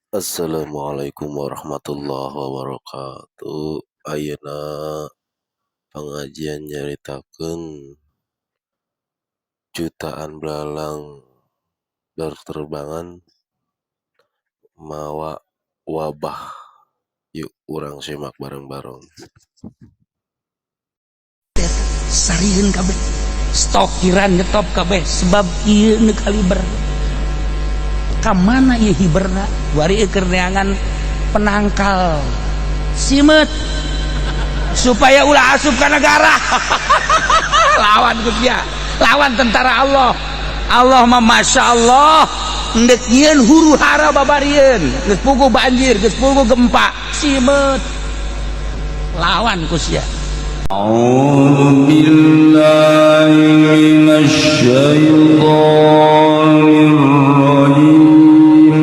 Assalamualaikum warahmatullahi wabarakatuh. Ayeuna pangajian nyaritakeun jutaan belalang berterbangan mawa wabah. Yuk urang simak bareng-bareng. Sarieun kabeh, stokiran nyetop kabeh, sebab ieu nu kaliber ka mana ieu hiberna. Wari keur neangan penangkal simeut supaya ulah asup ka negara. Lawan ku sia, lawan tentara Allah. Allah mah masya Allah, ndek nyieun huru hara babarieun, geus puguh banjir, geus puguh gempa, simeut lawan ku sia. أعوذ بالله من الشيطان الرجيم.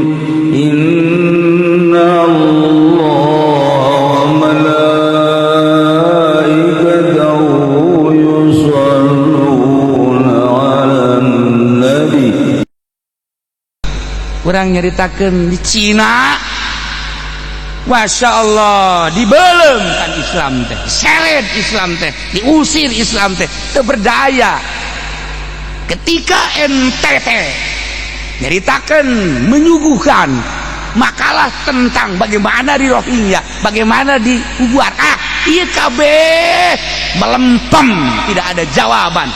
إن الله وملائكته يصلون على النبي. Urang nyaritakeun di Cina, Masya Allah, dibelem kan Islam teh, seret Islam teh, diusir Islam teh, teu berdaya. Ketika NTT nyaritakeun, menyuguhkan makalah tentang bagaimana di Rohingya, bagaimana di Uguar, ah iya kabeh melempem, tidak ada jawaban.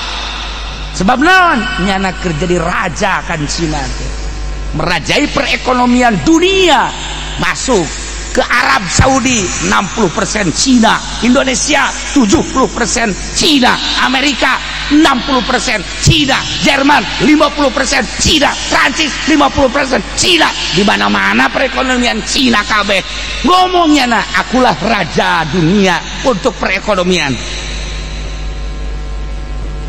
Sebab naon? Nyana kerja di raja kan Cina teh, merajai perekonomian dunia, masuk ke Arab Saudi 60% Cina, Indonesia 70% Cina, Amerika 60% Cina, Jerman 50% Cina, Prancis 50% Cina. Di mana-mana perekonomian Cina kabeh. Ngomongnya, nah, akulah raja dunia untuk perekonomian.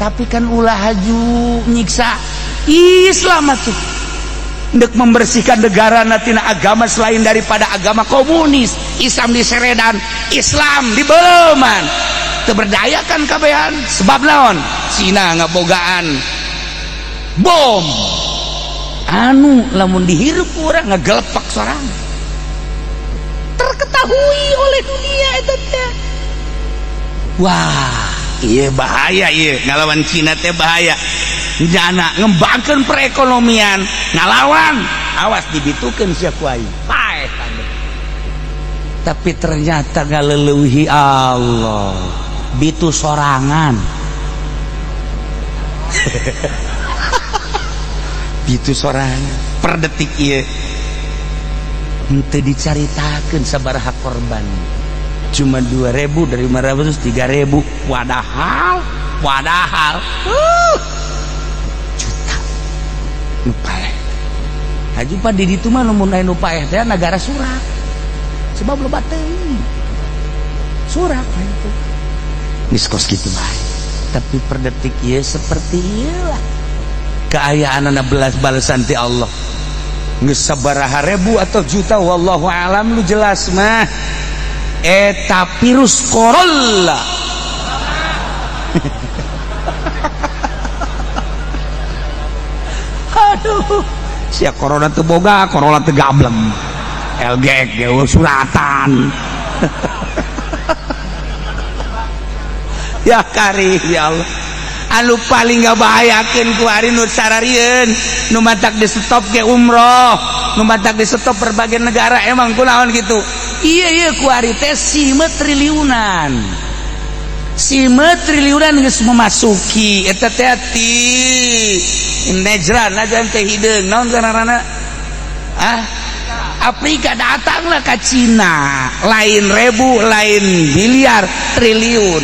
Tapi kan ulah haju nyiksa Islam atuh. Ndek membersihkan negara tina agama selain daripada agama komunis. Islam diseredan, Islam dibeleman, terberdayakan kabehan. Sebab naon? Cina ngabogaan bom anu lamun dihirup urang ngagelepak sorang, terketahui oleh dunia itu teh. Wah, iya bahaya, iya ngalawan Cina teh bahaya. Jana ngembangkan perekonomian ngalawan, awas dibitukeun sia ku aing, paeh kabeh. Tapi ternyata ngaleleuwihi Allah, bitu sorangan, bitu sorangan. Per detik ieu henteu dicaritakeun sabaraha korban, cuma 2000 dari 500 3000, padahal padahal juta nu paeh. Haji pa di ditu mah lamun aya nu paeh teh negara surak, sebab loba teuing surak itu geus kos kitu bae. Tapi per detik ieu seperti ieu lah keayaan belas balasan ti Allah, geus sabaraha ribu atau juta, wallahu alam. Lu jelas mah eta virus corona. Aduh sia, corona teu boga, corona teu gableng, LG ge suratan. Ya kari, ya Allah, anu paling ngabahayakeun ku ari nu sararieun, nu matak di stop ge umroh, nu matak di stop berbagai negara. Emang kunaon gitu? Iya iya, ku ari teh simeut triliunan, simeut triliunan geus memasuki eta teh ti Nejran, Najran teh hideung naon ngaranna, ah Afrika, datanglah ke Cina, lain ribu, lain miliar, triliun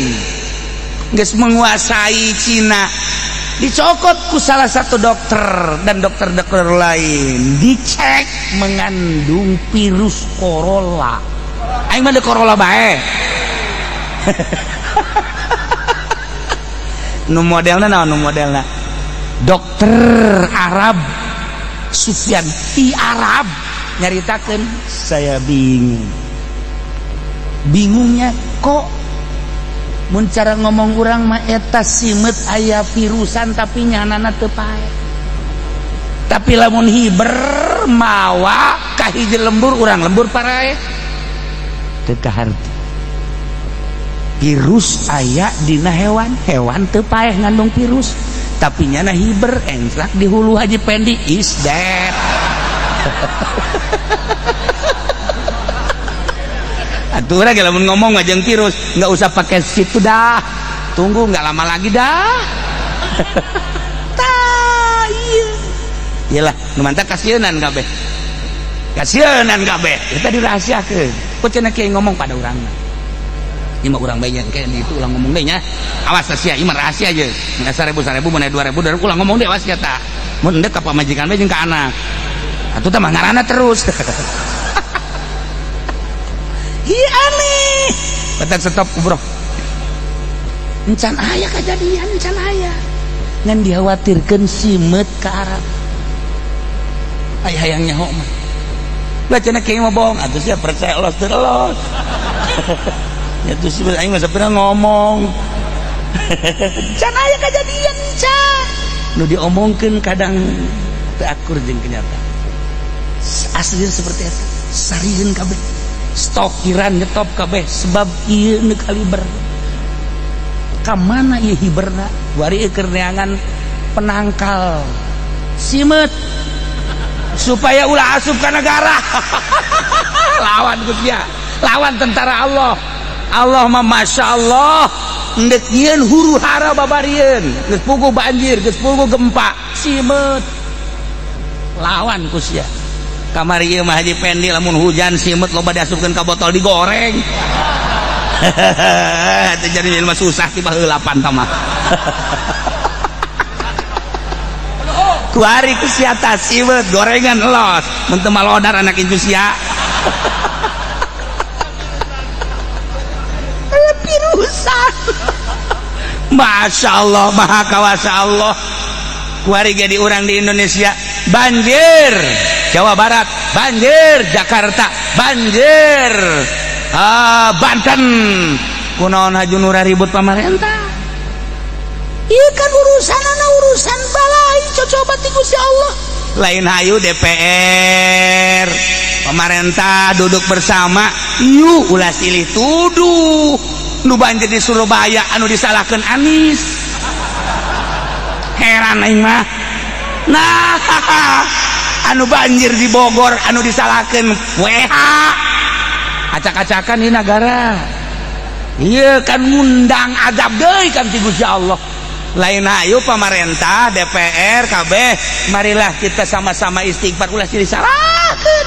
geus menguasai Cina. Dicokot ku salah satu dokter dan dokter-dokter lain, dicek mengandung virus corona. Aing mah corona bae. Nu modelna naon? Nu modelna dokter Arab Sufyan di Arab nyaritakeun, saya bingung bingungnya kok mun cara ngomong urang mah eta simeut aya virusan, tapi nyanana teu pae. Tapi lamun hiber mawa ka Sahiji lembur urang lembur paraeh teu kaharti. Virus aya dina hewan, hewan teu paeh ngandung virus, tapi nyana hiber engklak di hulu Haji Pendi is dead. Atuh urang lamun ngomong mah jeung virus nggak usah pakai situ dah, tunggu nggak lama lagi dah. Tah ieu iyalah nu mantap kasieunan kabeh, kasieunan kabeh eta dirahasiakeun. Kok cenah kieu ngomong pada urangna? Ieu mah urang bae nya kayak itu ulang ngomong deui nya. Awas sia, ieu mah rahasia aja. Mun 1000 1000 mun 2000 2000 ulang ngomong deui awas sia tah. Mun endek ka pamajikan bae jeung ka anak. Atuh tah mah ngaranna terus. Hi aneh. Batak stop bro. Encan aya kejadian, encan aya. Ngan dikhawatirkeun simeut ka Arab. Aya hayang nyaho mah. Lah cenah kieu mah bohong, atuh sia percaya los terus. Ya tuh sih aing mah pernah ngomong. Can aya kejadian can. Nu diomongkeun kadang teu akur jeung kenyataan. Asli seperti eta. Sarieun kabeh. Stokiran nyetop kabeh sebab ieu nu kaliber. Ka mana ieu hiberna? Wari keur neangan penangkal simeut supaya ulah asup ka negara. Lawan ku sia, lawan tentara Allah. Allah mah masya Allah ndek nyieun huru hara babarieun, geus puguh banjir, geus puguh gempa, simeut lawan ku sia. Kamari ieu mah Haji Pendi lamun hujan simeut loba diasupkeun ka botol digoreng. Teu jadi ilmu susah ti baheula pan tah mah. Kuari ku sia tah simeut gorengan los, mun teu malodar anak incu sia. Pirusan. Masya Allah, maha kawasa Allah. Kuari jadi orang di Indonesia banjir, Jawa Barat banjir, Jakarta banjir, Banten. Kunaon haju nura ribut pamarentah? Ieu kan urusan anak urusan balai cocoba ti Gusti Allah. Lain hayu DPR pemerintah duduk bersama, yuk ulah silih tuduh. Nu banjir di Surabaya anu disalahkan Anies. Heran aing mah. Nah, anu banjir di Bogor anu disalahkan WH. Acak-acakan di negara. Iya kan ngundang azab deui kan ti Gusti Allah. Lain hayu pamarentah DPR KB, marilah kita sama-sama istighfar ulah silih salahkeun.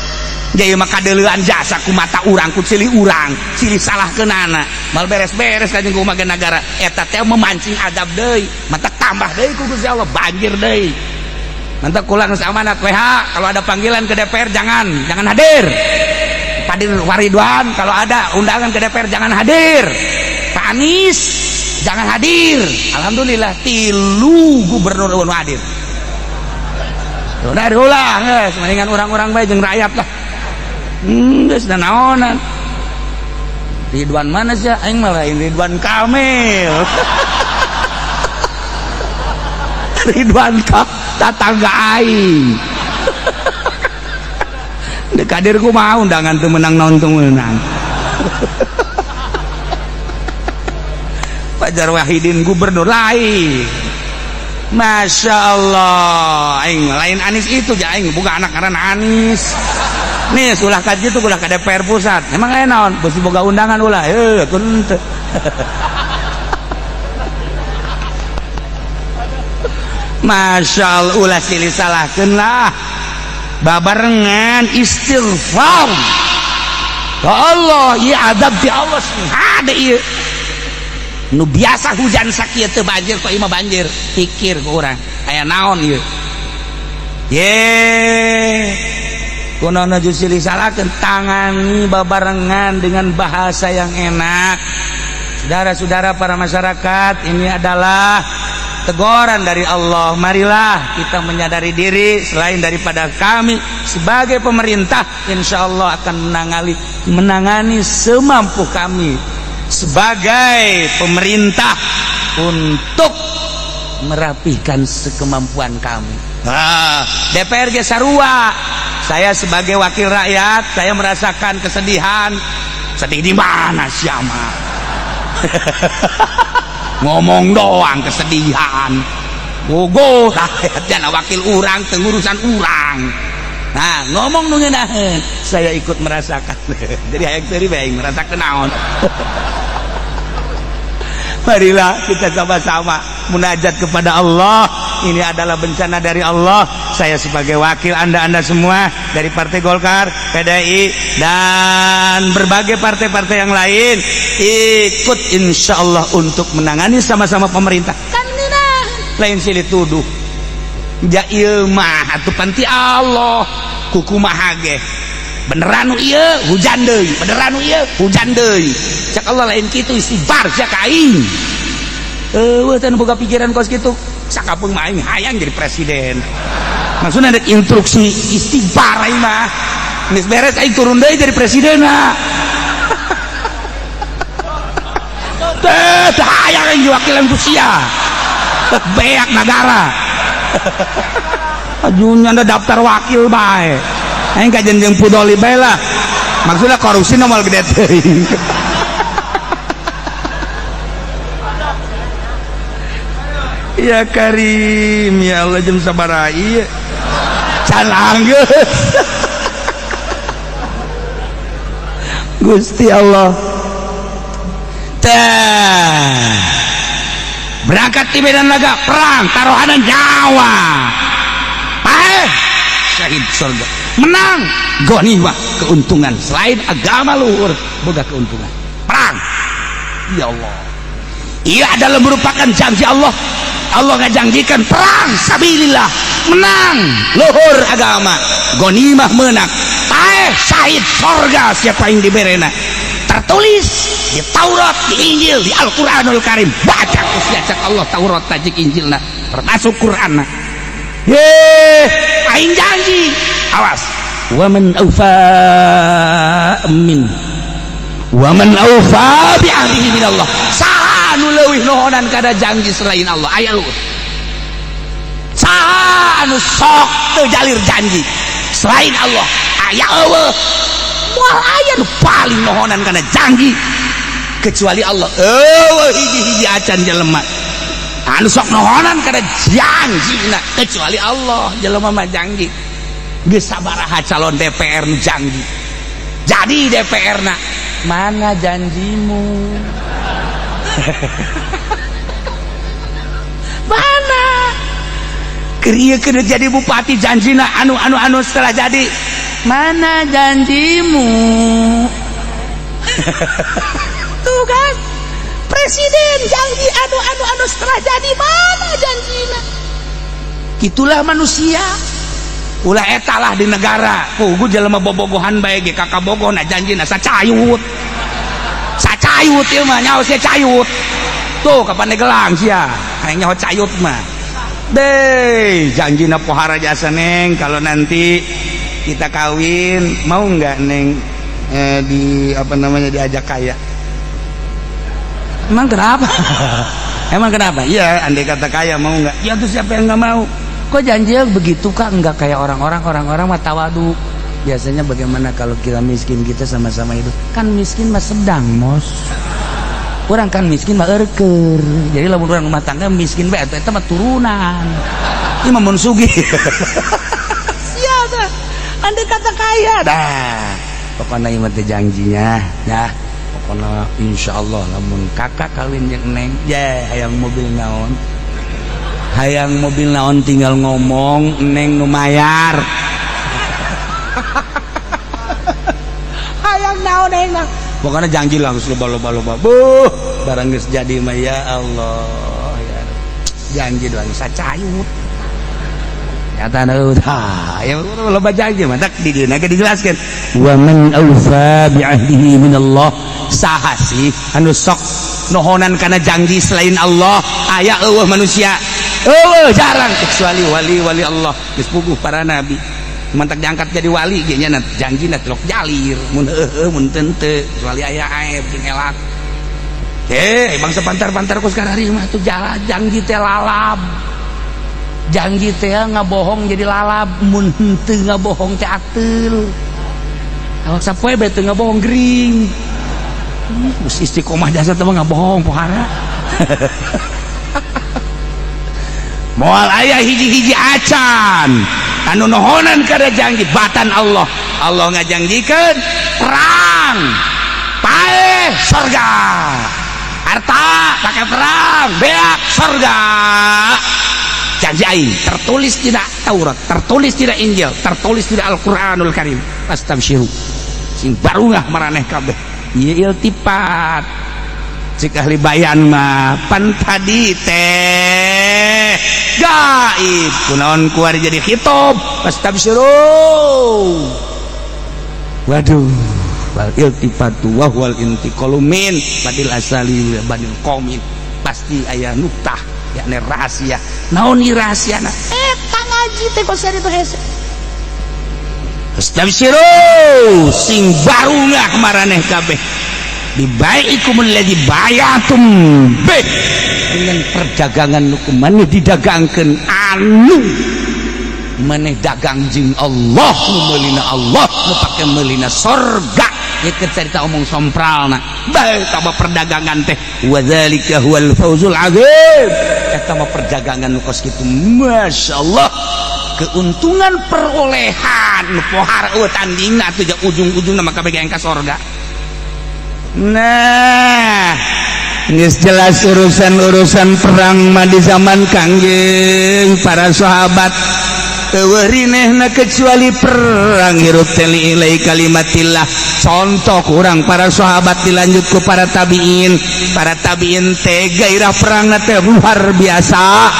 Jadi mah kadeuleuan jasa ku mata urang ku silih urang, silih salahkeunana. Mal beres-beres kanjeng kumaha negara eta teh memancing azab deui, mata tambah deui ku Gusti Allah banjir deui. Mantap kula geus amanat WH kalau ada panggilan ke DPR jangan hadir. Padir Waridwan kalau ada undangan ke DPR jangan hadir. Pak Anies jangan hadir. Alhamdulillah tilu gubernur nu hadir. Udah ulah geus mendingan urang-urang bae jeung rakyat lah. Geus da naonan. Ridwan mana sih? Aing mah lain Ridwan Kamil. Ridwan Kamil tatangga aing. Dek hadir kumaha undangan teu menang naon teu menang. Fajar Wahidin gubernur lain. Masya Allah, aing lain Anies itu ja aing bukan anak karena Anies. Nih ulah ka ditu ulah ka DPR pusat. Emang aya naon? Beusi boga undangan ulah. Heuh, kun teu. Masya Allah, ulah silih salahkeun lah. Babarengan istighfar. Ya Allah, ieu azab ti Allah hade ieu. Nu biasa hujan sakieu teu banjir kok ieu mah banjir. Pikir ku urang, aya naon ieu? Ye. Kunaon aju silih salahkeun, tangani babarengan dengan bahasa yang enak. Saudara-saudara para masyarakat, ini adalah teguran dari Allah. Marilah kita menyadari diri, selain daripada kami sebagai pemerintah insya Allah akan menangani semampu kami sebagai pemerintah untuk merapihkan sekemampuan kami. Nah, DPR ge sarua Saya sebagai wakil rakyat, saya merasakan kesedihan. Sedih di mana siapa? Ngomong doang kesedihan. Bogo rakyat jangan wakil urang, tengurusan urang. Nah, ngomong nu ngeunaheun, saya ikut merasakan. Jadi hayang seuri bae merasakan naon. Marilah kita sama-sama munajat kepada Allah. Ini adalah bencana dari Allah. Saya sebagai wakil Anda-anda semua dari Partai Golkar, PDI, dan berbagai partai-partai yang lain ikut insya Allah untuk menangani sama-sama pemerintah. Kan lain silih tuduh. Ja ieu mah atuh panti Allah kukumaha ge. Beneran nu ieu hujan deui, beneran nu ieu hujan deui. Cak Allah lain kitu, istighfar sia ka aing. Eueuh teh boga pikiran kos kitu. Sakapeung mah aing hayang jadi presiden. Maksudna rek instruksi istighfar aing mah. Geus beres aing turun deui jadi presiden nah. Teh hayang aing diwakilan ku sia. Beak negara. Ajunya anda daftar wakil bae. Aing kajen jeung pudoli bae lah. Maksudnya korupsi nomor gede teuing. Ya Karim, ya Allah, jam sabaraha ieu? Can anggeus. Gusti Allah. Tah. Berangkat di medan laga perang taruhanan nyawa. Paeh syahid surga. Menang ghanimah keuntungan, selain agama luhur boga keuntungan. Perang. Ya Allah. Ia adalah merupakan janji Allah. Allah ngajanjikan perang sabilillah, menang luhur agama, ghanimah menang, paeh syahid surga siapa yang diberena. Tertulis di Taurat, di Injil, di Al-Qur'anul Karim. Baca ku sia cak Allah Taurat tajik Injilna, termasuk Qur'anna. Ye, aing janji. Awas. Wa man aufa min wa man aufa bi ahdihi minallah. Saha anu leuwih nohonan kada janji selain Allah? Aya lu. Saha anu sok teu jalir janji selain Allah? Aya eueuh. Moal aya nu paling nohonan kana janji kecuali Allah. Eueuh hiji-hiji acan jelema anu sok nohonan kana janjina kecuali Allah. Jelema mah janji geus sabaraha calon DPR nu janji jadi DPR na, mana janjimu? Mana? Keur keur jadi bupati janjina anu anu anu, setelah jadi mana janjimu? Tuh kan presiden janji anu anu anu, setelah jadi mana janjina? Itulah manusia. Ulah eta lah di negara pugu jelema bobogohan bae ge kakak bogoh na janjina sacayut. Sacayut ieu mah nyaho sia cayut. Tuh kapan gelang sia hayang nyaho cayut mah. Deh janjina pohara jasa neng, kalau nanti kita kawin mau nggak neng di apa namanya diajak kaya? Emang kenapa? Emang kenapa? Iya, andai kata kaya mau nggak? Ya tuh siapa yang nggak mau? Kok janjinya begitu kak? Nggak kayak orang-orang, orang-orang mah tawadu. Biasanya bagaimana kalau kita miskin, kita sama-sama itu kan miskin mah sedang mos. Orang kan miskin mah erker. Jadi lamun urang rumah tangga miskin bae eta mah turunan. Ieu mah mun sugih. Siapa? Andai kata kaya dah. Pokoknya ieu mah teh janjinya, ya. Pokoknya insyaallah lamun kakak kawin jeung neng, ya hayang mobil naon? Hayang mobil naon tinggal ngomong, neng nu mayar. Hayang naon neng naon. Pokoknya janji langsung loba-loba-loba. Buh, barang geus jadi mah ya Allah ya. Janji doang sacayut. Nyata udah, ya loba janji mah tak di dieu ge dijelaskeun. Wa man aufa bi ahdihi minallah. Saha sih anu sok nohonan kana janji selain Allah? Aya eueuh manusia. Eueuh jarang kecuali wali-wali Allah, geus puguh para nabi. Mantak diangkat jadi wali ge nya janjina tilok jalir mun heueuh mun teu kecuali aya aib jeung elak. Bangsa pantar-pantar ku sekarang mah tuh jalan janji teh lalab. Janji teh ngabohong jadi lalap, mun henteu ngabohong teh ateul. Awak sapoe bae teu ngabohong gering. Geus istiqomah jasa teh mah ngabohong pohara. Moal aya hiji-hiji acan anu nohonan kada janji batan Allah. Allah ngajanjikeun perang, paeh surga. Harta pakai perang, beak surga. Janji aing tertulis tidak Taurat, tertulis tidak Injil, tertulis tidak Al-Qur'anul Karim. Fastabsyiru. Sing barungah maraneh kabeh. Ieu iltifat. Cik ahli bayan mah pan tadi teh gaib kunaon kuari jadi khitab fastabsyiru. Waduh, wal iltifatu wa huwal intiqalu min badil asali badil qomin. Pasti aya nuktah, yakni rahasia. Naon ieu rahasiana? Eta ngaji teh kos itu hese. Fastabsyiru sing barungah maraneh kabeh. Bibaikumul ladzi bayatum bih, dengan perdagangan nu maneh didagangkeun anu maneh dagang jeung Allah, nu meulina Allah, nu pake meulina sorga. Ieu keur carita omong sompralna bae tah perdagangan teh. Wa dzalika huwal fawzul azim. Eta mah perdagangan nu kos kitu, masyaallah, keuntungan perolehan nu pohara eueuh tandingna atuh ujung-ujungna mah kabeh ka sorga. Nah, geus jelas urusan-urusan perang mah di zaman Kangjeng para sahabat eueuh rinehna kecuali perang hirup teh li'ilai kalimatillah. Contoh kurang para sahabat dilanjut ku para tabiin. Para tabiin teh gairah perangna teh luar biasa.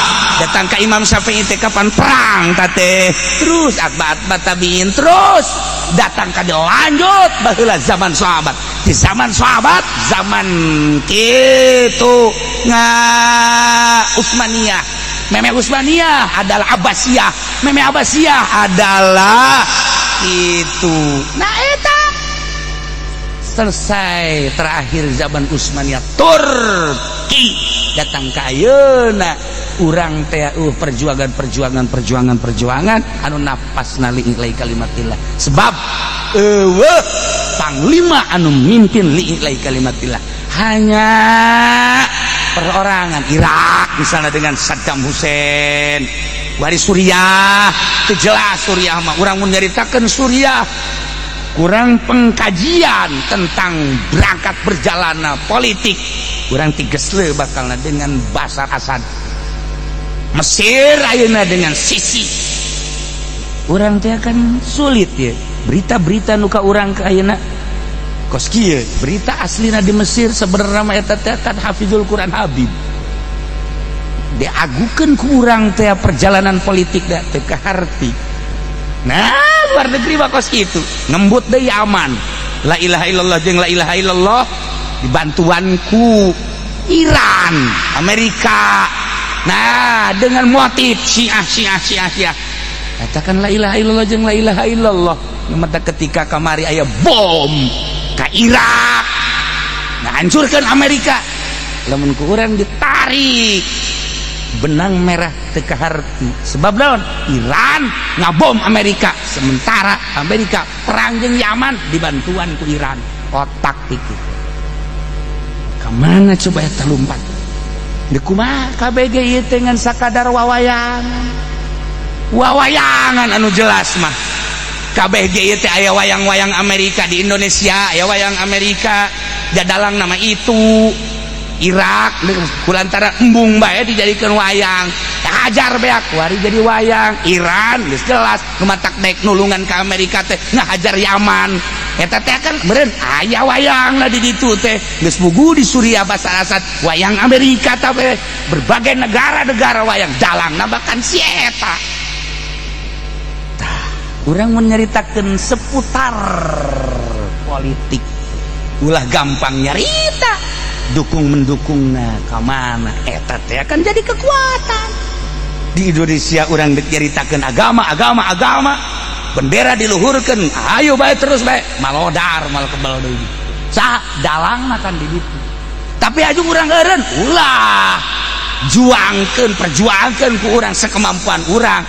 Datang ke Imam Syafi'i teh kapan perang teh, terus atba-atba tabiin, terus datang ke lanjut baheula zaman sahabat. Di zaman sahabat, zaman kitu nga Utsmaniyah, meme Utsmaniyah adalah Abbasiyah, meme Abbasiyah adalah itu. Nah, eta selesai terakhir zaman Utsmaniyah, Turki datang ke ayeuna urang teh perjuangan perjuangan perjuangan perjuangan anu napasna li'ilai kalimatillah, sebab eueuh panglima anu mimpin li'ilai kalimatillah, hanya perorangan. Irak misalnya dengan Saddam Hussein, waris Suriah itu jelas. Suriah mah urang mun nyaritakeun Suriah kurang pengkajian tentang berangkat berjalanna politik kurang tigesle bakalna dengan Bashar Assad. Mesir ayeuna dengan Sisi, urang teh kan sulit ya berita-berita nu ka urang ke ayeuna kos kieu. Berita aslina di Mesir sebenarnya mah eta teh kan Hafizul Quran Habib diagukeun ku urang teh perjalanan politik da teu kaharti. Nah, luar negeri mah kos kitu, ngembut deui aman, la ilaha illallah jeung la ilaha illallah dibantuan ku Iran, Amerika. Nah, dengan motif Syiah Syiah Syiah Syiah, katakan la ilaha illallah jeung la ilaha illallah. Mata ketika kamari aya bom ke Irak, nah, hancurkan Amerika, lamun ku urang ditarik benang merah teu kaharti, sebab naon? Iran ngabom Amerika, sementara Amerika perang jeung Yaman dibantuan ku Iran. Otak pikir kemana coba eta lumpat di kumaha? KBG ieu teh ngan sakadar wawayangan, wawayangan anu jelas mah KBG ieu teh aya wayang-wayang Amerika di Indonesia, aya wayang Amerika jadalang nama itu Irak kulantara embung bae dijadikan wayang, hajar beak wari jadi wayang. Iran geus jelas nu matak daek nulungan ke Amerika teh ngahajar Yaman. Eta teh kan meureun aya wayang lah di ditu teh, geus pugu di Suriah Bashar Assad wayang Amerika, tapi berbagai negara-negara wayang dalang bahkan si eta. Tah, urang menyeritakan seputar politik ulah gampang nyarita dukung mendukung. Nah, kemana eta teh akan jadi kekuatan di Indonesia? Urang nyaritakan agama agama agama, bendera diluhurkan, ayo baik terus baik malodar mal kebal deui sah dalang makan di ditu. Tapi aju urang eureun ulah. Juangkeun, perjuangkeun ku urang sekemampuan urang,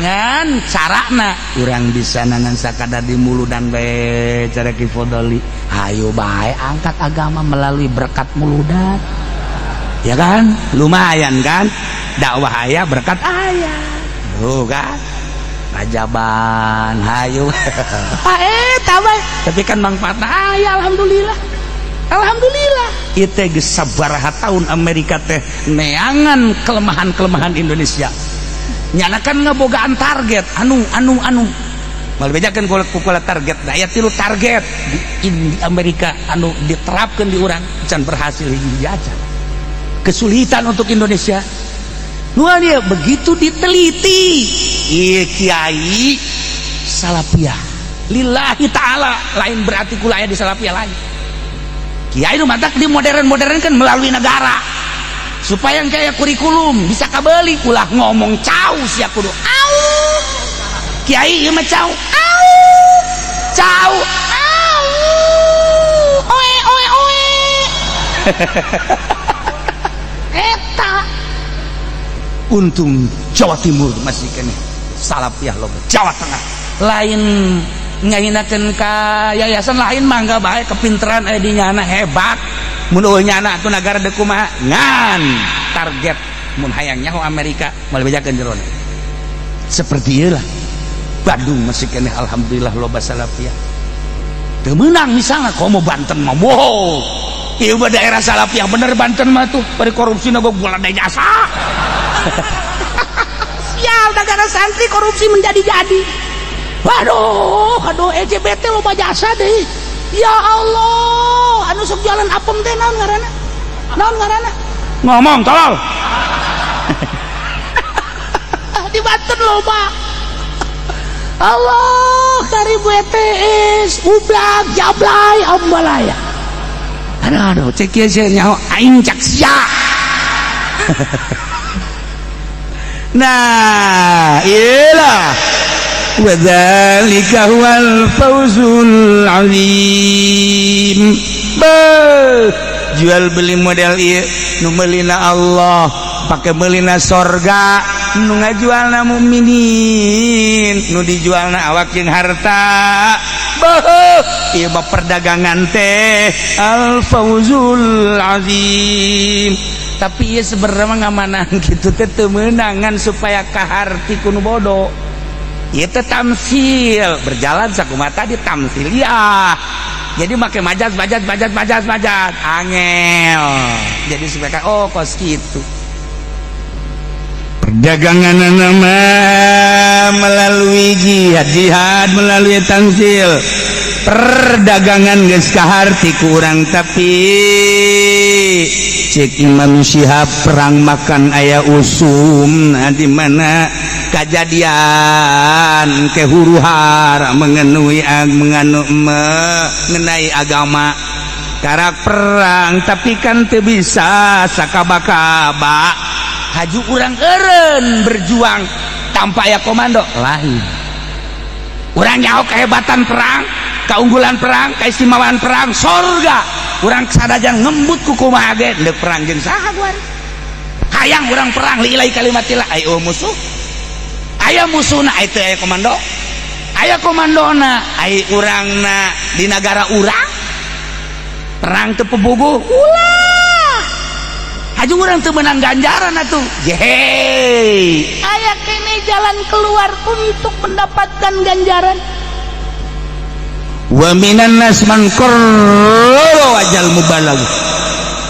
ngan carana urang bisa ngan sakadar di muludan bae. Cara Ki Fodoli, hayu bae angkat agama melalui berkat muludan, ya kan? Lumayan kan, dakwah aya, berkat aya. Tuh kan, rajaban hayu eh tabah, tapi kan manfaatna aya. Alhamdulillah, alhamdulillah. Itu geus sabaraha tahun Amerika teh neangan kelemahan-kelemahan Indonesia. Nyana kan ngebogaan target anu anu anu mal bejakeun kula target. Nah, aya tilu target di Amerika anu diterapkan di urang can berhasil hiji aja. Kesulitan untuk Indonesia nu dia begitu diteliti. Iya, kiai salafiyah lillahi ta'ala, lain berarti kula aya di salafiyah, lain. Kiai nu matak di modern-modern kan melalui negara supaya kayak kurikulum bisa kabeli. Ulah ngomong cau sia, kudu au. Kiai ieu mah cau au, cau au, oe oe oe. Eta untung Jawa Timur masih keneh salafiyah loba. Jawa Tengah lain ngahinakeun ka yayasan lain, mangga bae, kepinteran aya di nyana, hebat. Mun eueuh nyana atuh nagara deuk kumaha? Ngan target mun hayang nyaho Amerika moal bejakeun jerona seperti ieu lah. Bandung masih keneh alhamdulillah loba salafiyah. Teu meunang misalnya komo Banten mah. Wow, ieu mah daerah salafiyah bener Banten mah tuh. Bari korupsi na gua jasa. Sial, negara santri korupsi menjadi-jadi. Waduh, aduh, LGBT loba jasa deh. Ya Allah, anu sok jualan apem teh naon ngaranna? Naon ngaranna? Ngomong tolol. Di Banten loba. Allah, karibu ETS, ublak, jablay, ambalaya. Aduh, aduh, cek ieu nyaho aing cak sia. Nah, iyalah. Wadzalika huwal fawzul azim. Beuh, jual beli model ieu nu meulina Allah, pake meulina sorga, nu ngajualna mukminin, nu dijualna awak jeung harta. Beuh, ieu mah perdagangan teh al fawzul azim. Tapi ieu sebenarnya mah ngamanan gitu teh teu meunangan supaya kaharti ku nu bodoh. Ieu teh tamsil berjalan sakumaha tadi tamsiliyah. Jadi make majaz, majaz, majaz, majaz, majaz angel. Jadi supaya oh kos gitu. Perdagangan nama melalui jihad, jihad melalui tamsil. Perdagangan geus kaharti kurang, tapi cek Imam Syihab perang makan aya usum. Nah, di mana kejadian ke huru hara mengenui menganu mengenai agama karak perang, tapi kan teu bisa sakaba-kaba. Haju urang eureun berjuang tanpa aya komando lain. Urang nyaho kehebatan perang, keunggulan perang, keistimewaan perang, sorga. Urang sadajan ngembut ku kumaha ge deuk perang jeung saha kuari? Hayang urang perang liilai kalimatillah, ayo musuh, aya musuhna, aya teu aya komando, aya komandona, ai urangna di negara urang perang teu pebuguh ulah. Haju urang teu menang ganjaran atuh. Yeay, aya kene jalan keluar untuk mendapatkan ganjaran. Wa minan nas man qarrara wajal mubalagh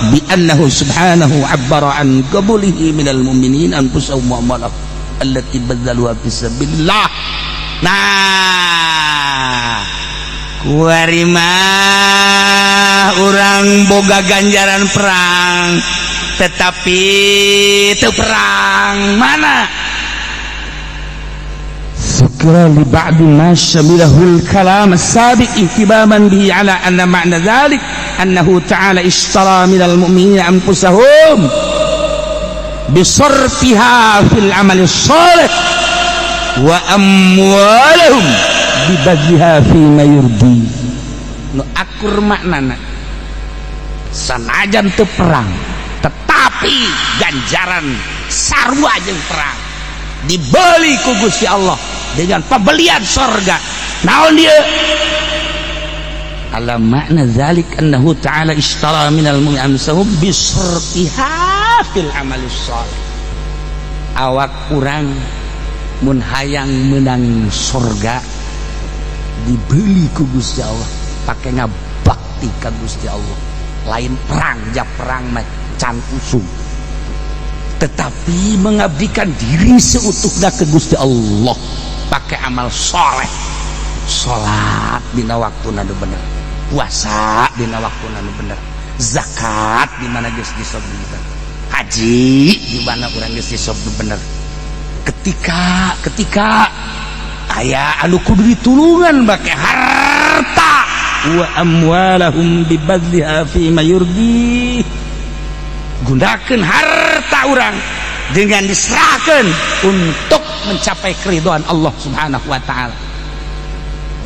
bi annahu subhanahu abbara an qabulihi minal mu'minin anfusahum wa amwalahum allati badzaluha fi sabilillah. Nah, kuari mah urang boga ganjaran perang tetapi teu perang mana. Syukra li ba'di ma syamilahul kalam as-sabiq ihtimaman bihi ala anna ma'na dhalik annahu ta'ala ishtara minal mu'minina anfusahum bisarfiha fil amali shalih wa amwalahum bibadliha fi ma yurdi. Nu akur maknana sanajan teu perang tetap Tapi ganjaran sarua jeung perang dibeli ku Gusti Allah dengan pembelian sorga. Naon dia? Ala makna dzalik annahu ta'ala ishtara minal mu'minina anfusahum bisarfiha fil amali sholih. Awak urang mun hayang menang sorga dibeli ku Gusti Allah pake ngabakti ka Gusti Allah, lain perang. Ja perang mah can usum, tetapi mengabdikan diri seutuhnya ke Gusti Allah pakai amal soleh, salat dina waktu nu bener, puasa dina waktu nu bener, zakat di mana geus disob bener, haji di mana urang geus disob bener. Ketika ketika aya anu kudu ditulungan make harta, wa amwalahum bibadliha fi ma yurdi, gunakan harta orang dengan diserahkan untuk mencapai keridhaan Allah Subhanahu wa taala.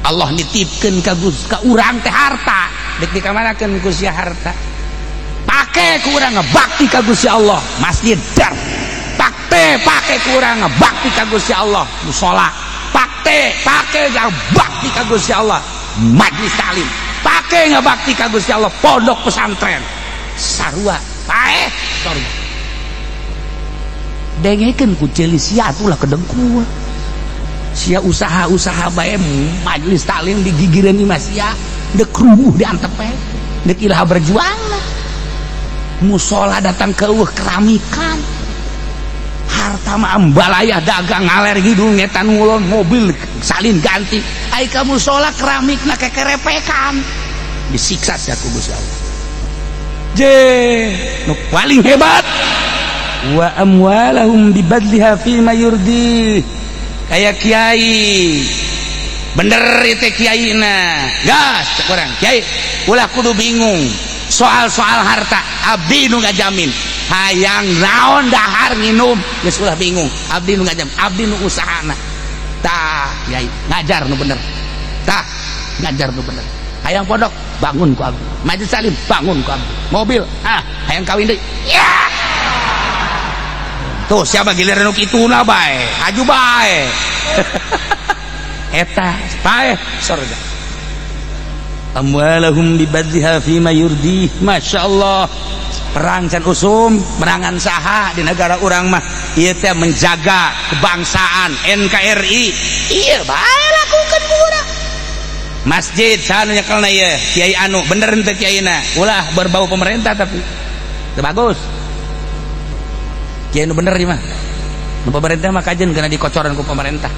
Allah nitipkeun ka ka urang teh harta, dek dikamanakeun ku sia harta? Pake ku urang ngebakti ka Gusti Allah, masjid dar. Pake pake ku urang ngebakti ka Gusti Allah, musola. Pake pake ngabakti ka Gusti Allah, majlis taklim. Pake ngabakti ka Gusti Allah, pondok pesantren. Sarua paeh sorga. Dengekeun ku ceuli sia atulah kedengkul sia, usaha-usaha bae majelis taklim digigireun imah sia, dek rubuh diantep bae, dek ilaha berjuang. Musola datang ke eueuh keramikan, harta mah ambalayah, dagang ngaler ngidul ngetan ngulon, mobil salin ganti, ai ka musola keramikna kekerepekan. Disiksa sia ku Gusti Allah. Je nu paling hebat, wa amwalahum bibadliha fi ma yurdi, kayak kiai bener itu kiai. Na gas cek orang kiai, ulah kudu bingung soal-soal harta, abdi nu ngajamin. Hayang naon, dahar nginum, geus ulah bingung, abdi nu ngajamin, abdi nu usahana. Tah kiai ngajar nu bener, tah ngajar nu bener. Hayang pondok, bangun ku abdi. Majelis taklim, bangun ku abdi. Mobil, ah, hayang kawin deui ya. Tuh siapa giliran nu kituna bae, aju bae. Eta paeh surga. Amwalahum bibadliha fi ma yurdi. Masya Allah, perang can usum, merangan saha di negara urang mah ieu teh menjaga kebangsaan NKRI. Iya bae lakukan ku urang. Masjid saha nu nyekelna ieu? Kiai anu bener henteu kiaina? Ulah berbau pemerintah, tapi teu bagus. Kiai nu bener ieu mah. Nu pemerintah mah kajen kena dikocoran ku pemerintah,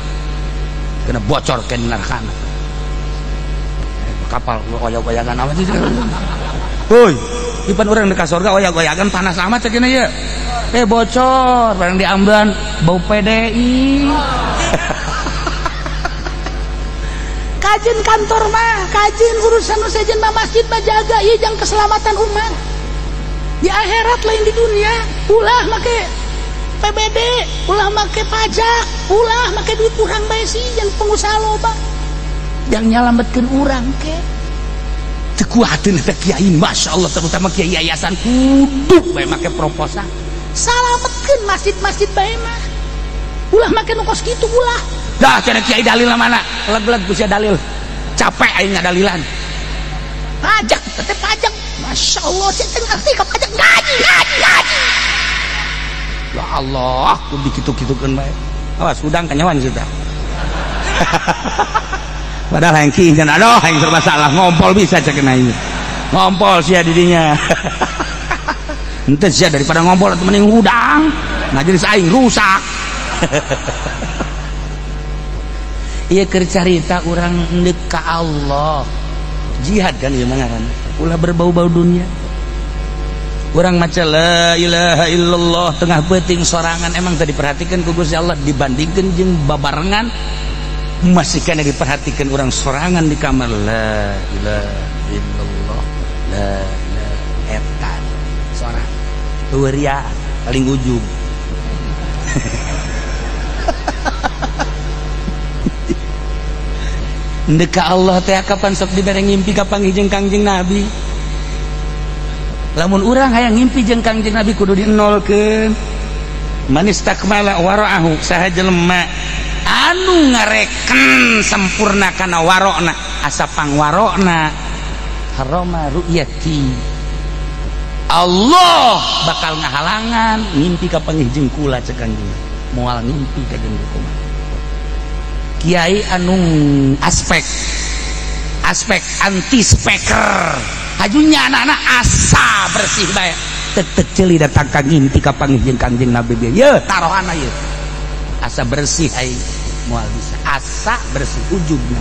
kena bocor ke neraka. Kapal goyang-goyangan amat sih. Woi, ipan urang di surga goyang-goyangan panas amat cek ya. Eh, bocor, barang diamban bau PDI. Kajen kantor mah, kajen urusan sejen mah, masjid mah jaga ieu jang keselamatan umat di akhirat, lain di dunia. Ulah make PBD, ulah make pajak, ulah make duit urang bae sih yang pengusaha loba yang nyalametkeun urang ke. Teu kuateun eta kiai, Masya Allah, terutama kiai yayasan kudu bae make proposal. Salametkeun masjid-masjid bae mah, ulah make nu kos kitu, ulah. Dah cenah kiai, dalil mana? Leg-leg ku sia dalil, capek aing ngadalilan. Pajak teh pajak, Masya Allah, saya teh ngerti ka pajak, ngaji ngaji ngaji. Ya Allah, ku dikitu-kitukeun bae. Awas udang kanyawan sudah. Padahal yang ki aduh, yang serba salah ngompol bisa cek ini. Ngompol sia didinya. Ente sia daripada ngompol atau mending udang. Majelis aing rusak. Iya, keur carita urang ndek ka Allah. Jihad kan ieu mah ngaranna. Ulah berbau-bau dunia. Urang maca la ilaha illallah tengah peuting sorangan, emang tadi diperhatikan ku Gusti Allah dibandingkan jeung babarengan? Masih kena diperhatikan orang sorangan di kamar la ilaha illallah la ilaha eta sorang ria paling ujung. Ndeka Allah teh kapan sok dibere ngimpi kapanggih jeung Kangjeng Nabi. Lamun urang hayang ngimpi jeung Kangjeng Nabi kudu dinolkeun. Man istakmala wara'ahu, saha jelema anu ngareken sempurna kana warokna, asa pangwarokna, harama ru'yati, Allah bakal ngahalangan ngimpi ka panggih jeung kula. Cek Kangjeng, moal ngimpi ka jeung kumaha kiai anu aspek aspek anti speaker, hajunya anak-anak asa bersih bae, tek tek ceuli datang ka ngimpi ka panggih jeung Kangjeng Nabi ge. Ye tarohana ye asa bersih, ai moal bisa asa bersih ujubna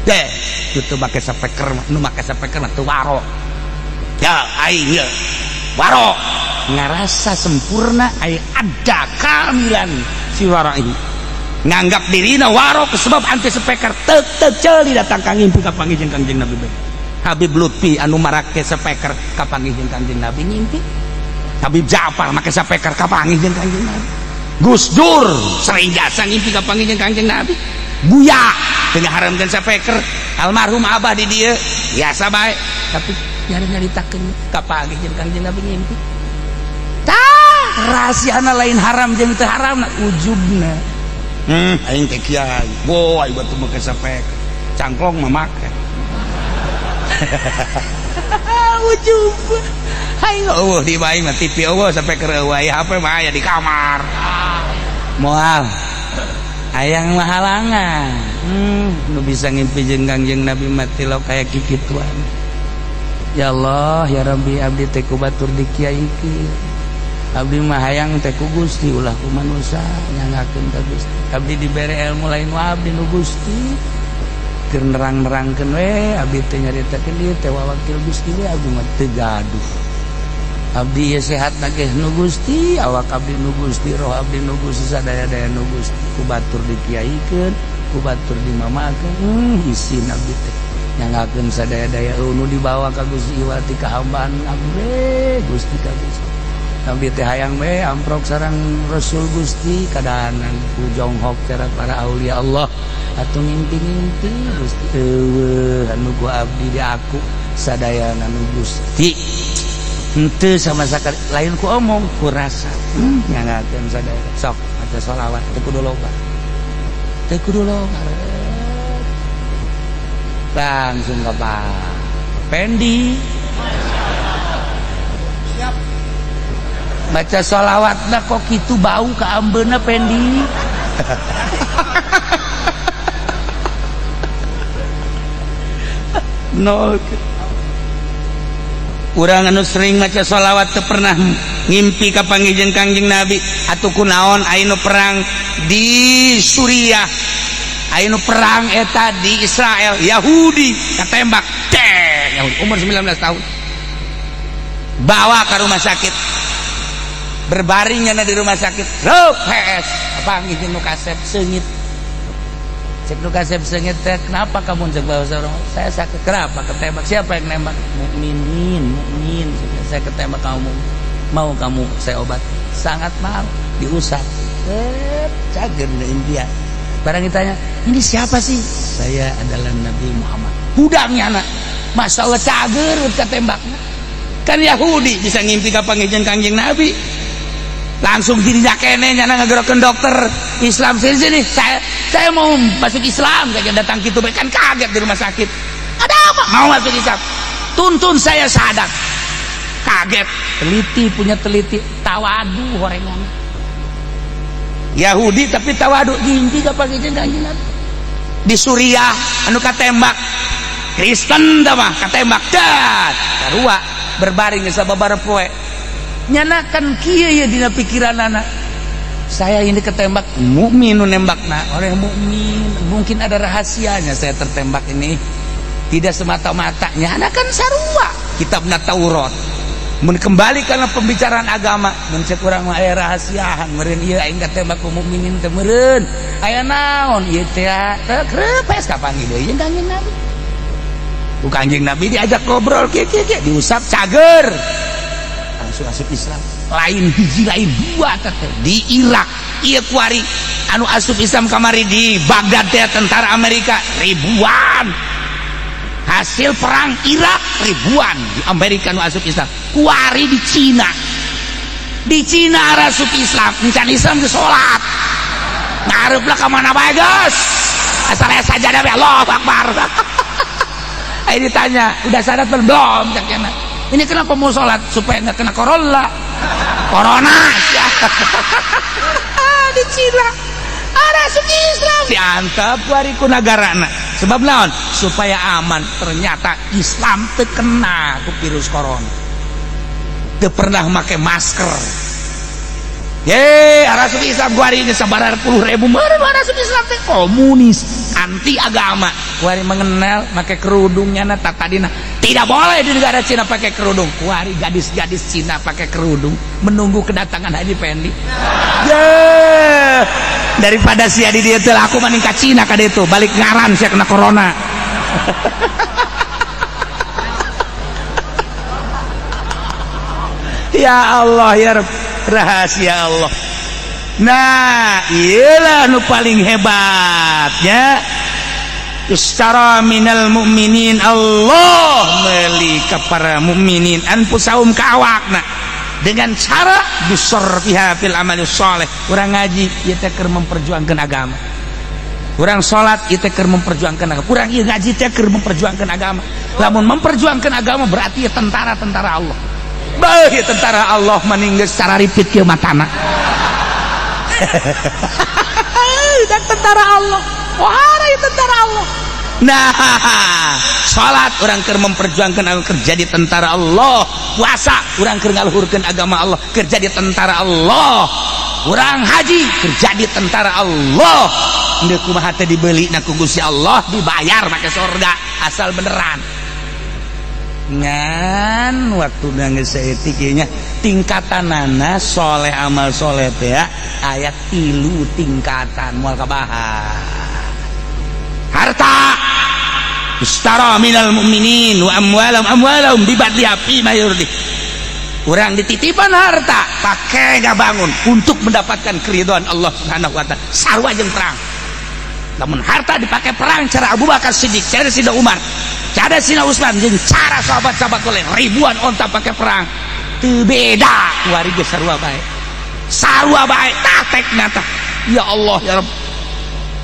deh. Itu make speaker, nu make speaker mah teu waro ya. Aing ye waro ngarasa sempurna, ai ada kamilan si waro ini nganggap dirina waro sebab anti speaker, tek tek ceuli datang ka ngimpi ka panggih jeung Kangjeng Nabi bae. Habib Lutfi anu marake speaker kapanggih jeung Kangjeng Nabi ngimpi. Habib Ja'far make speaker kapanggih jeung Kangjeng Nabi. Gus Dur sering jasa ngimpi kapanggih jeung Kangjeng Nabi. Buya teu ngaharamkeun speaker. Almarhum Abah di dieu biasa bae, tapi nyari-nyaritakeun kapanggih jeung Kangjeng Nabi ngimpi. Tah, rahasiana lain haram jeung teu haram, ujubna. Aing teh kiai, boy batu make speaker, cangklong mah make ujub. Aing eueuh di bae mah TV eueuh, speaker eueuh, aya HP mah aya di kamar. Moal hayang mah halangan. Nu bisa ngimpi jeung Kangjeng Nabi mati lo kayak kikituan. Ya Allah ya Rabbi, abdi teh ku batur dikiaikeun. Abdi mah hayang teh ku Gusti, ulah ku manusia, nyangakeun ka Gusti. Abdi dibere ilmu lain wa abdi nu Gusti, keur nerang-nerangkeun we. Abdi teh nyaritakeun ieu teh wakil Gusti we. Abdi mah teu gaduh. Abdi ieu sehat nageh nu Gusti, awak abdi nu Gusti, roh abdi nu Gusti, sadaya-daya nu Gusti. Ku batur dikiaikeun, ku batur dimamakeun, isin abdi teh nyangakeun sadaya-daya nu dibawa ka Gusti, iwati kahambaan abdi Gusti ka Gusti. Abdi teh hayang we amprok sareng Rasul Gusti, kadahanan ku jonghok cara para aulia Allah atuh ngimpi-ngimpi Gusti. Eueuh anu ku abdi di aku sadayana nu Gusti, henteu sama sakali lain ku omong, ku rasa. Nyangakeun sadaya, sok maca sholawat teu kudu loba, teu kudu loba, langsung ke Pak Pendi. Siap. Baca sholawatna kok kitu bau ka ambeuna, Pendi? Nol. Urang anu sering maca sholawat teu pernah ngimpi ka panggih jeung Kangjeng Nabi atuh. Kunaon aya nu perang di Suriah, aya nu perang eta di Israel, Yahudi katembak cek Yahudi, umur 19 tahun, bawa ke rumah sakit, berbaring di rumah sakit, ruk PS panggih jeung nu kasep seungit. Cek nu kasep seungit teh, "Kenapa kamu?" Cek bahasa orang, "Saya sakit." "Kenapa ketembak? Siapa yang nembak?" "Mukminin, mukmin. Saya ketembak. Kamu mau, kamu saya obat?" "Sangat mau." Diusap, cager impian. Barang ditanya, "Ini siapa sih?" "Saya adalah Nabi Muhammad." Hudangnya anak, Masya Allah, cager ketembaknya. Kan Yahudi bisa ngimpi ka panggih jeung Kangjeng Nabi, langsung dirinya kene nyana ngagerakeun dokter Islam, "Sini sini, saya mau masuk Islam." Saya datang gitu kan kaget di rumah sakit, "Ada apa?" "Mau masuk Islam, tuntun saya syahadat." Kaget, teliti punya teliti, tawadu horengan Yahudi tapi tawadu, ngimpi ka panggih jeung Kangjeng Nabi. Di Suriah anu katembak Kristen dah mah katembak dan sarua berbaring sababaraha poe. Nyana kan kieu ya dina pikiran anak, saya ini ketembak mukmin, nu nembakna oleh mukmin, mungkin ada rahasianya saya tertembak ini, tidak semata-mata. Nyana kan sarua kitabna Taurat. Mun kembali karena pembicaraan agama, mun cek urang mah aya rahasiaan meureun ieu, aing katembak ku mukminin teh meureun aya naon ieu teh. Teh krepes kapanggih deui jeung Kangjeng Nabi. Ku Kangjeng Nabi diajak ngobrol kieu kieu kieu, diusap, cager, langsung asup Islam. Lain hiji, lain dua teh di Irak ieu kuari anu asup Islam kamari. Di Baghdad teh tentara Amerika ribuan. Hasil perang Irak ribuan di Amerika nu asup Islam. Kuari di Cina. Di Cina asup Islam, encan Islam ge salat. Ngarep lah ka mana bae geus. Asal aya sajadah bae Allahu Akbar. Ayo ditanya, udah sadat belum? Cak cenah. Ini kenapa mau sholat? Supaya nggak kena corona. Corona. Ya. Di Cina asup Islam diantep kuari ku nagarana. Sebab naon? Supaya aman. Ternyata Islam teu kena ku virus corona. Teu pernah make masker. Ye, asup Islam kuari geus sabaraha puluh ribu meureun asup Islam teh komunis, anti agama. Kuari mengenal make kerudungnya na tadina. Tidak boleh di negara Cina pakai kerudung. Kuari gadis-gadis Cina pakai kerudung menunggu kedatangan Haji Pendi. Ye, daripada sia di dieu teh aku mending ka Cina ka ditu, balik ngaran sia kena corona. Ya Allah ya Rabb, rahasia Allah. Nah, iyalah nu paling hebatnya. Ishtara minal mu'minin, Allah meli ka para mukminin anfusahum ka awakna dengan cara bisorfiha fil amali sholeh. Urang ngaji ieu teh keur memperjuangkan agama. Urang salat ieu teh keur memperjuangkan agama. Urang ieu ngaji teh keur memperjuangkan agama. Lamun memperjuangkan agama berarti tentara-tentara Allah. Beuh tentara Allah mending geus cara ripit kieu matana. Dan tentara Allah. Wah, tentara Allah. Nah, salat urang keur memperjuangkan agama kerja di tentara Allah. Puasa urang keur ngaluhurkeun agama Allah, kerja di tentara Allah. Urang haji kerja di tentara Allah. Ndeu kumaha teh dibeli na ku Gusti Allah, dibayar make surga asal beneran. Ngan waktu geus saeutik ieu nya tingkatanana soleh amal soleh teh ya, aya 3 tingkatan moal kabahas. Harta ishtara minal mu'minin wa amwalahum amwalahum bibadliha fi ma yurdi. Urang dititipan harta pakai ngabangun untuk mendapatkan keridhaan Allah Subhanahu wa taala. Sarua jeung perang. Lamun harta dipakai perang cara Abu Bakar Siddiq, cara Sidna Umar, cara Sidna Utsman jeung cara sahabat-sahabat soleh ribuan onta pakai perang. Teu beda kuari geus sarua bae. Sarua bae tah tekna tah. Ya Allah ya Rabb.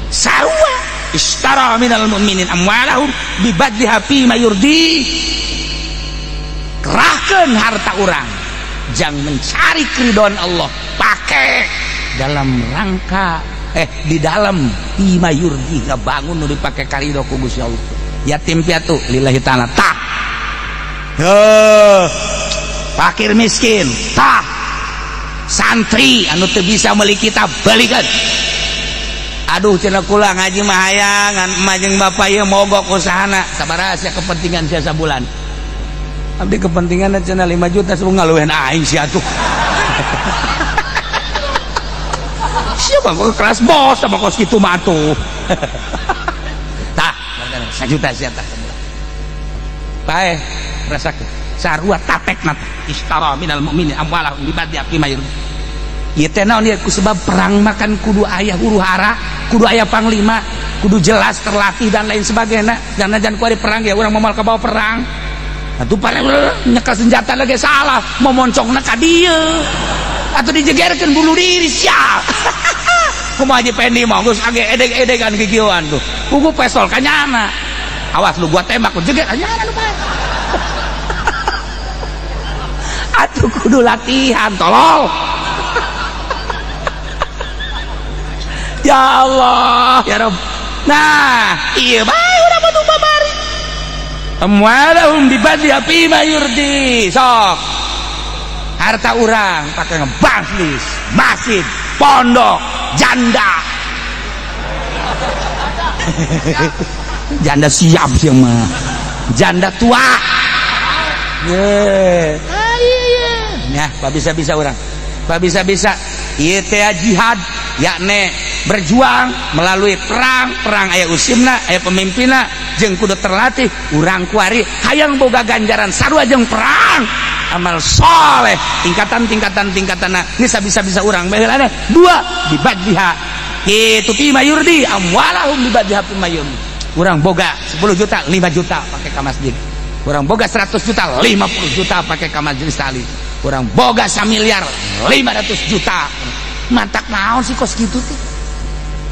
Sarua ishtara minal mu'minin amwalahum bibadliha fi ma yurdi. Kerahkeun harta urang jang mencari keridhaan Allah, pakai dalam rangka di dalam fi ma yurdi ngabangun nu dipake karido ku Gusti Allah. Yatim piatu lillahi ta'ala tah. Heuh, fakir miskin tah. Santri anu teu bisa meuli kitab belikeun. Aduh cenah kula ngaji mah hayang ngan emak jeung bapak ieu mogok usahana. Sabaraha sia kepentingan sia sabulan? Abdi kepentingan cenah 5 juta sebung ngaluwehan aing sia atuh. Siapa kok kelas bos sama kos kitu mah atuh. Tah, 1 juta sia tah sabulan. Bae rasakeun. Sarua tatekna ishtara minal mu'minin amwalahum bibadli fi ma yurdi. Ieu teh naon ieu ku sebab perang makan kudu aya huru hara, kudu aya panglima, kudu jelas terlatih dan lain sebagainya. Jangan jangan kuari perang ya urang moal kabawa perang. Atuh pare nyekel senjata lagi salah, mau moncongna ka dieu. Atuh dijegerkeun bunuh diri siap. Kumaha Haji Pendi mah geus age edeg-edegan kikieuan tuh. Kuku pestol ka nyana. Awas lu gua tembak lu jeger ka nyana lu bae. Atuh kudu latihan tolol. Ya Allah ya Rabb. Nah, ieu bae urang mah babari. Amwalahum bibadli fi ma yurdi. Sok. Harta urang pakai ngebaslis, masjid, pondok, janda. Janda siap sih mah. Janda tua. Ye. Nah, pak bisa-bisa urang. Pak bisa-bisa ieu teh jihad yakni berjuang melalui perang, perang aya usimna, aya pemimpinna, jeung kudu terlatih. Urang kuari hayang boga ganjaran sarua jeung perang. Amal soleh tingkatan-tingkatan tingkatanna geus bisa-bisa urang baheulana dua dibadliha kitu fi ma yurdi amwalahum bibadliha fi ma yurdi. Urang boga 10 juta, 5 juta pake ka masjid. Urang boga 100 juta, 50 juta pake ka majelis taklim. Urang boga 1 miliar 500 juta. Mantak naon sih kos kitu teh?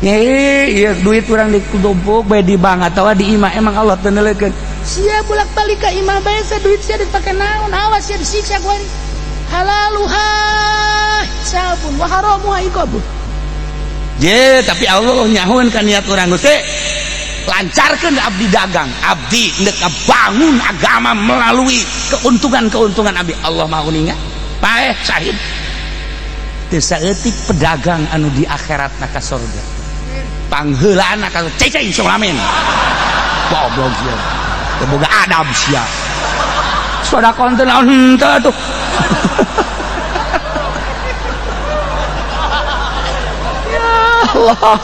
Iya, duit urang dikumpul bae di bank atawa di imah, emang Allah teu neuleukeun. Sia bolak-balik ka imah bae sa duit sia dipake naon, awas sia disiksa ku ari. Halaluha hisabun wa haramuha iqabun. Je, tapi Allah nyahuan kan niat urang, Gusti. Lancarkan abdi dagang, abdi ndek bangun agama melalui keuntungan-keuntungan abdi. Allah mau uninga. Paeh syahid. Teu saeutik pedagang anu di akhirat na ka sorga. Pangheulaana ka ceceng sok amin. Goblok sia. Teu boga adab sia. Sedekah teh naon henteu atuh. Ya Allah.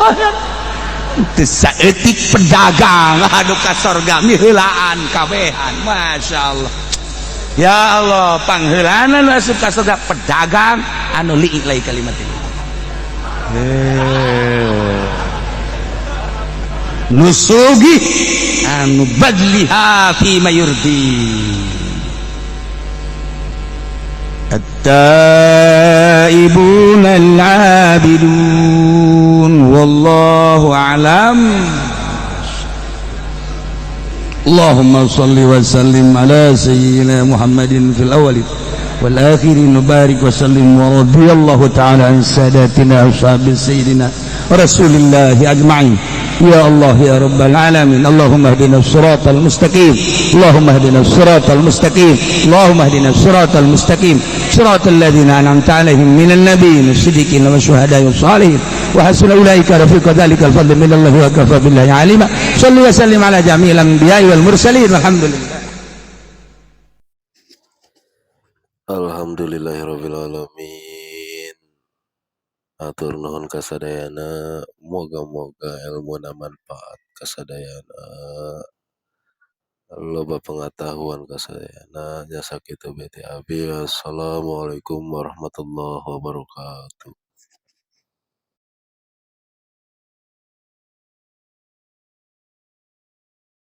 Teu saeutik pedagang anu ka sorga miheulaan kabehan. Masyaallah. Ya Allah, pangheulana nu asup ka surga pedagang anu liik lai kalimat ini. Nu sugih anu badliha fi mayurdi. At-taibun al-abidun wallahu a'lam. اللهم صل وسلم على سيدنا محمد في الأول والآخرين وبارك وسلم ورضي الله تعالى عن ساداتنا أصحاب سيدنا رسول الله أجمعين. يا الله يا رب العالمين. اللهم اهدنا الصراط المستقيم، اللهم اهدنا الصراط المستقيم، اللهم اهدنا الصراط المستقيم، صراط الذين أنعمت عليهم من النبيين والصديقين والشهداء والصالحين وحسن أولئك رفيق ذلك الفضل من الله وكفى بالله عليما. صل وسلم على جميع الأنبياء والمرسلين والحمد لله. Alhamdulillahirabbil alamin. Atur nuhun kasadayana, moga-moga ilmuna manfaat kasadayana, loba pengetahuan kasadayana. Nya sakitu bae ti abi. Wassalamualaikum warahmatullahi wabarakatuh.